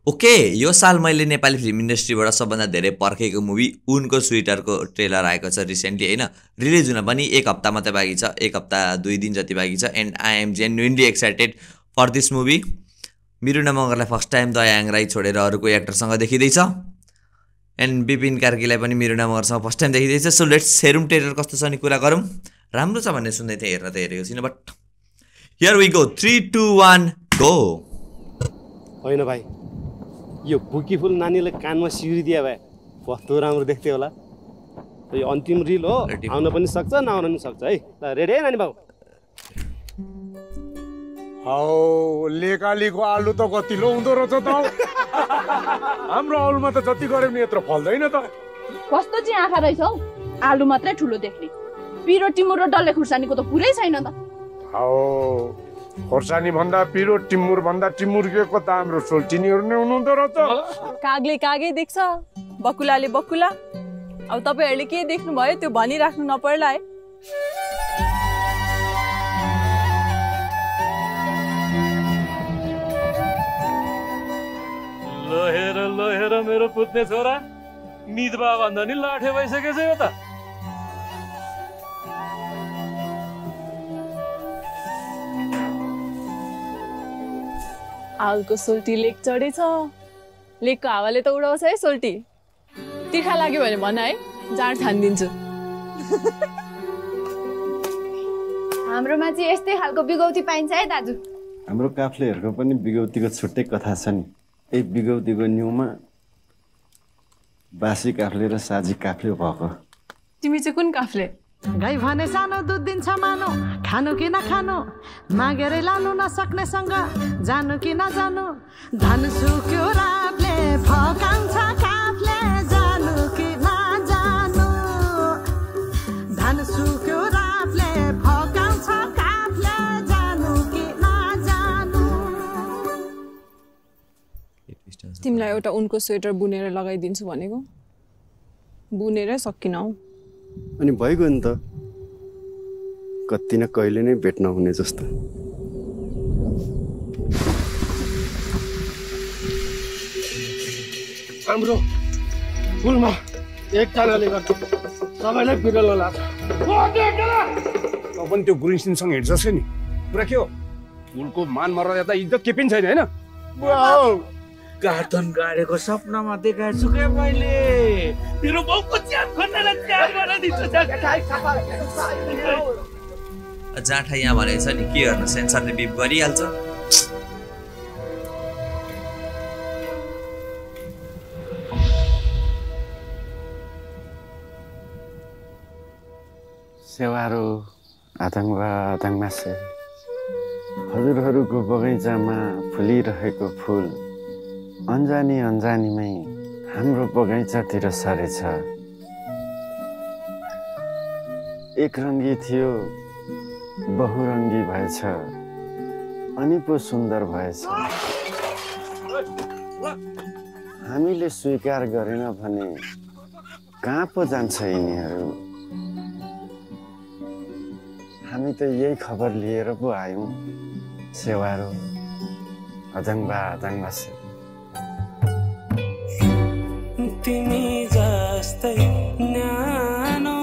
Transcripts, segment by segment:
Okay, यो साल मैले नेपाली फिल्म इन्डस्ट्रीबाट सबभन्दा धेरै पर्खेको मुभी उनको स्विटरको ट्रेलर आएको छ रिसेन्टली होइन। रिलिज हुन पनि 1 हप्ता मात्रै बाँकी छ, 1 हप्ता 2 दिन जति बाँकी छ। And I am genuinely excited for this movie. Miruna मगरलाई फर्स्ट टाइम दयाङ राई छोडेर अरू कोही एक्टरसँग देखिँदैछ। एन्ड विपिन कार्कीलाई पनि मिरुना मगरसँग फर्स्ट टाइम देखिँदैछ। सो लेट्स हेरौँ ट्रेलर कस्तो छ अनि कुरा गरौँ। राम्रो छ भन्ने सुन्दै थिएँ, हेर्न त हेरेको छैन, but here we go. 3 2 1 go. होइन भाइ, यो बुकीफुल नानीले कानमा सिरिदिया भए कस्तो राम्रो देख्थ्यो होला। यो अन्तिम रिल हो, आउन पनि सक्छ नआउन पनि सक्छ है। ल रेडी है नानी बाबु? हौ लेकालीको आलु त कति लो हुँदो रहेछ त। हाम्रो आलुमा त जति गरे पनि यत्रो फल्दैन त। कस्तो चाहिँ आँखा रहेछ हौ, आलु मात्रै ठुलो देख्ने। पिरो टिमुर र डल्ले खुर्सानीको त कुरै छैन त। हौ खोर्सानी भन्दा पिरो, टिमुर भन्दा टिमुर्केको त हाम्रो सोल्टिनीहरू नै हुनुहुँदो रहेछ। कागले कागै देख्छ, बकुलाले बकुला। अब तपाईँहरूले के देख्नुभयो त्यो भनिराख्नु नपर्ला है। ल हेर मेरो पुत्ने छोरा, निदबा भन्दा नि लाठे भइसकेछ यो त। आलको सोल्टी लेक चढेछ, लेकको हावाले त उडाउँछ है सोल्टी। तिर्खा लाग्यो भने भन है, जाँड छानिदिन्छु। हाम्रोमा चाहिँ यस्तै खालको बिगौती पाइन्छ है दाजु। हाम्रो काफ्लेहरूको पनि बिगौतीको छुट्टै कथा छ नि। यही बिगौतीको न्युमा बासी काफ्ले र साजी काफ्ले भएको। तिमी चाहिँ कुन काफ्ले? गाई भने सानो दुध दिन्छ मानो, खानु कि नखानु, मागेरै लानु नसक्नेसँग जानु कि नजानु, धन सुक्यो रातले फकाउँछ काफले, जानु कि नजानु, धन सुक्यो रातले फकाउँछ काफले, जानु कि नजानु। तिमीलाई एउटा उनको स्वेटर बुनेर लगाइदिन्छु भनेको, बुनेरै सकिन हौ। अनि भइगयो नि त, कति न कहिले नै भेट्न हुने जस्तो। हाम्रो फुलमा एक कानाले गर्दा सबैलाई बिरलो लाग्छ। तँ पनि त्यो गुरुङसिंहसँग हिँड्छस् नि, कुरा के हो? फुलको मान मर्यादा इज्जत के पनि छैन होइन? कार्टुन गाडेको सपनामा देखाएको छु क्या मैले। मेरो बाउको च्याप खोटेर च्याप बनाइदिन्छु। जाँठा यहाँ भनेको छ नि, के गर्नु, सेन्सरले बिप गरिहाल्छ। सेवारो आतङ्कवासे हजुरहरूको बगैँचामा फुलिरहेको फुल अन्जानी अन्जानीमै हाम्रो बगैँचातिर सरेछ। एक रङ्गी थियो बहुरङ्गी भएछ, अनि पो सुन्दर भएछ। हामीले स्वीकार गरेन भने कहाँ पो जान्छ यिनीहरू? हामी त यही खबर लिएर पो आयौँ। सेवारो अदङ्गबासे तिमी जस्तै न्यानो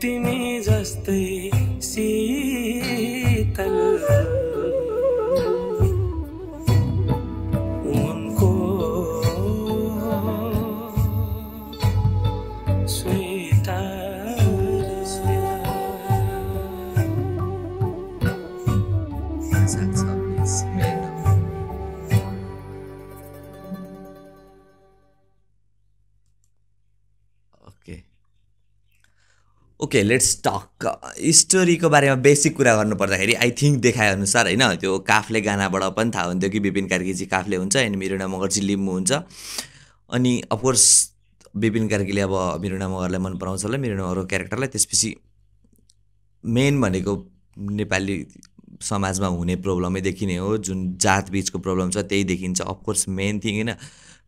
तिमी जस्तै शीतल उनको ओके लेट्स टक स्टोरीको बारेमा बेसिक कुरा गर्नुपर्दाखेरि आई थिङ्क देखाएअनुसार होइन, त्यो काफ्ले गानाबाट पनि थाहा हुन्थ्यो कि विपिन कार्कीजी काफ्ले हुन्छ अनि मिरुना मगरजी लिम्बू हुन्छ। अनि अफकोर्स विपिन कार्कीले अब मिरुना मगरलाई मन पराउँछ होला, मिरुना मगरको क्यारेक्टरलाई। त्यसपछि मेन भनेको नेपाली समाजमा हुने प्रब्लमै देखिने हो, जुन जात बिचको प्रब्लम छ त्यही देखिन्छ। अफकोर्स मेन थिङ होइन,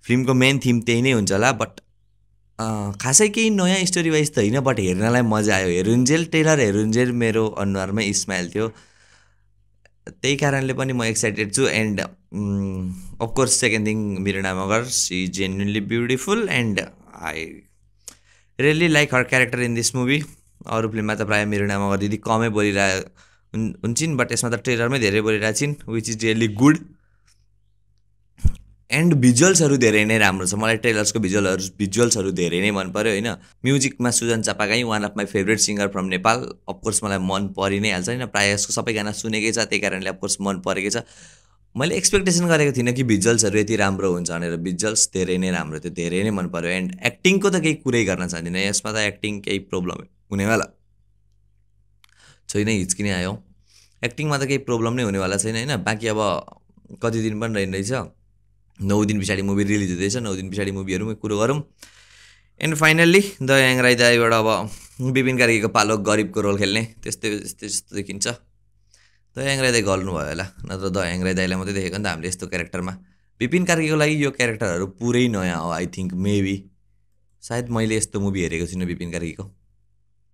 फिल्मको मेन थिम त्यही नै हुन्छ होला। बट खासै केही नयाँ स्टोरी वाइज त होइन, बट हेर्नलाई मजा आयो। ट्रेलर हेरुन्जेल मेरो अनुहारमै स्माइल थियो, त्यही कारणले पनि म एक्साइटेड छु। And of course second thing Miruna Magar, she genuinely beautiful and I really like her character in this movie. अरू फिल्ममा त प्रायः मिरिना मगर दिदी कमै हुन्छन्, बट यसमा त ट्रेलरमै धेरै बोलिरहेको छिन्, which is really good. And भिजुअल्सहरू धेरै नै राम्रो छ, मलाई ट्रेलर्सको भिजुअल्सहरू धेरै नै मन पर्यो होइन। म्युजिकमा Sujan Chapagain, one of my favourite singer from Nepal, of course मलाई मन परि नै हाल्छ होइन, प्रायः यसको सबै गाना सुनेकै छ, त्यही कारणले अफकोर्स मन परेकै छ। मैले एक्सपेक्टेसन गरेको थिइनँ कि भिजुअल्सहरू यति राम्रो हुन्छ भनेर, भिजुअल्स धेरै नै राम्रो थियो, धेरै नै मन पर्यो। एन्ड एक्टिङको त केही कुरै गर्न चाहदिनँ, यसमा त एक्टिङ केही प्रब्लम हुनेवाला छैन, हिच्किने आयो एक्टिङमा त केही प्रब्लम नै हुनेवाला छैन होइन। बाँकी अब कति दिन पनि रहेछ, 9 दिन पछाडि मुभी रिलिज हुँदैछ, 9 दिन पछाडि मुभीहरूमै कुरो गरौँ। एन्ड फाइनल्ली दयाङ राई दाईबाट अब विपिन कार्कीको पालो गरिबको रोल खेल्ने त्यस्तो देखिन्छ। दयाङ राई दाई गर्नुभयो होला, नत्र दयाङ राई दाईलाई मात्रै देखेको नि त हामीले यस्तो क्यारेक्टरमा। विपिन कार्कीको लागि यो क्यारेक्टरहरू पुरै नयाँ हो, आई थिङ्क मेबी, सायद मैले यस्तो मुभी हेरेको छुइनँ विपिन कार्कीको।